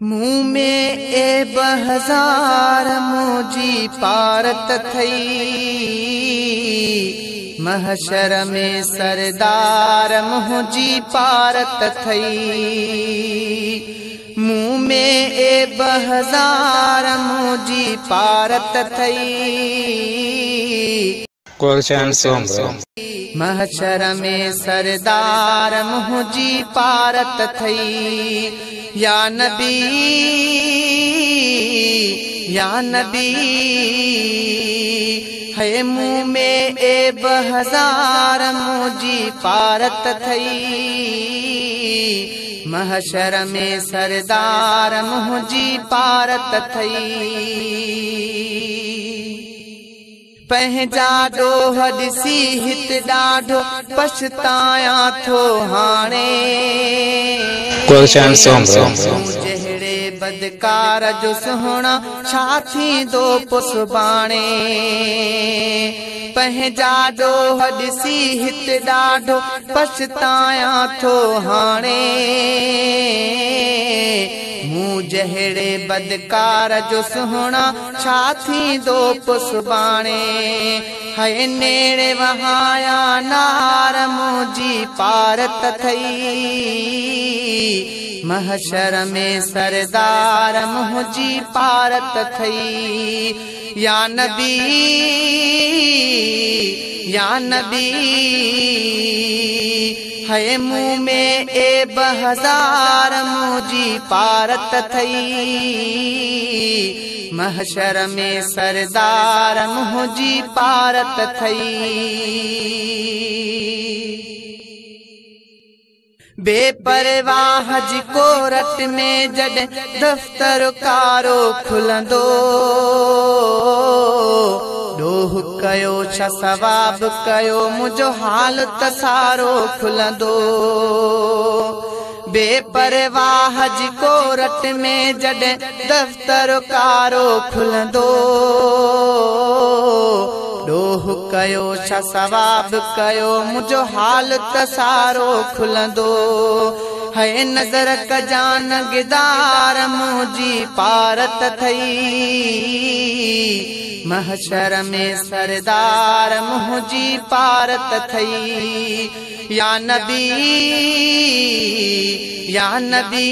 मूं में ऐब हज़ार मुंहिंजी पारत थई, महशर में सरदार मुंहिंजी पारत थई। मूं में ऐब हज़ार मुंहिंजी पारत थई, महशर में सरदार मुंहिंजी पारत थई। या नबी या नबी, है मूं में ऐब हज़ार मुंहिंजी पारत थई, महशर में सरदार मुंहिंजी पारत थई। पंहिंजा ॾोह ॾिसी हिते ॾाढो पछतायां थो हाणे, जहिड़े बदकार जो सुहिणा छा थींदो पोइ सुभाणे। पंहिंजा ॾोह ॾिसी हिते ॾाढो पछतायां थो हाणे, मूं जहिड़े बदकार जो सुहिणा छा थींदो पोइ सुभाणे। है नेड़े वहाया नार मुंहिंजी पारत थई, महशर में सरदार मुंहिंजी पारत थई। या नबी या नबी, है मूं में ऐब हज़ार मुंहिंजी पारत थई, महशर में सरदार मुंहिंजी पारत थई। बेपरवाह जी कोरट में जॾहिं दफ़्तर कारो खुलंदो, ॾोह कयो छा सवाब कयो मुंहिंजो हाल त सारो खुलंदो। बेपरवाह जी कोरट में जॾहिं दफ़्तर कारो खुलंदो, ॾोह कयो छा सवाब कयो मुंहिंजो हाल त सारो खुलंदो। है नज़र कजान गिदार मुंहिंजी पारत थई, महशर में सरदार मुंहिंजी पारत थई। या नबी या नबी,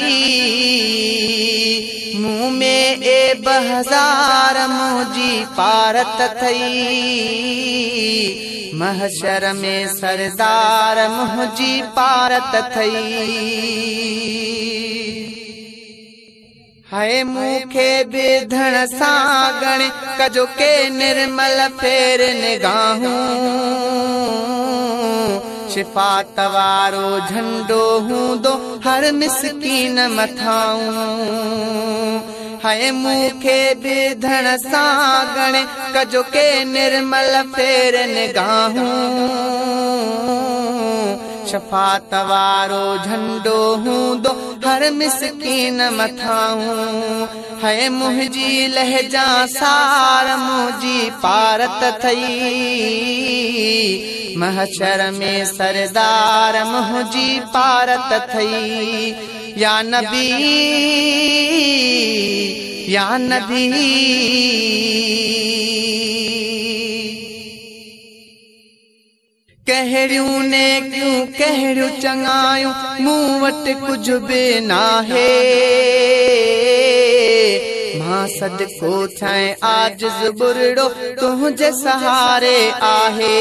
मूं में ऐब हज़ार मुंहिंजी पारत थई, महशर में सरदार मुंहिंजी पारत थई। है मूंखे बेधण सां गणे कजो के निर्मल फेर निगाहूं, शिफात वारो झंडो हूंदो हर मिसकीन मथाऊं। है मूंखे बेधण सां गणे कजो के निर्मल फेर निगाहूं, शफात वारो झंडो हूंदो हर मिसकीन मथाऊं। है मुंहिंजी लहजा सार मुंहिंजी पारत थई, महशर में सरदार मुंहिंजी पारत थई। या नबी या नबी, कहिड़ियूं नेकियूं कहिड़ियूं चङायूं मूं वटि कुझु बि नाहे, मां सदको थियां आजिज़ बुरड़ो तुंहिंजे सहारे आहे।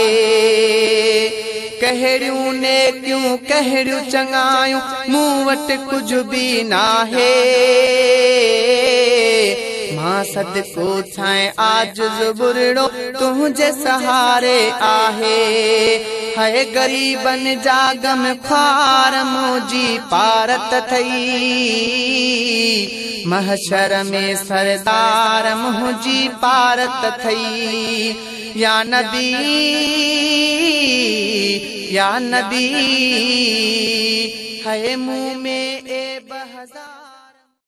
कहिड़ियूं नेकियूं कहिड़ियूं चङायूं मूं वटि कुझु बि नाहे, मां सदको थियां आजिज़ बुरड़ो तुंहिंजे सहारे आहे। है ग़रीबनि जा गम ख़्वार मुंहिंजी पारत थई, महशर में सरदार मुंहिंजी पारत थई। या नबी या नबी, है मूं में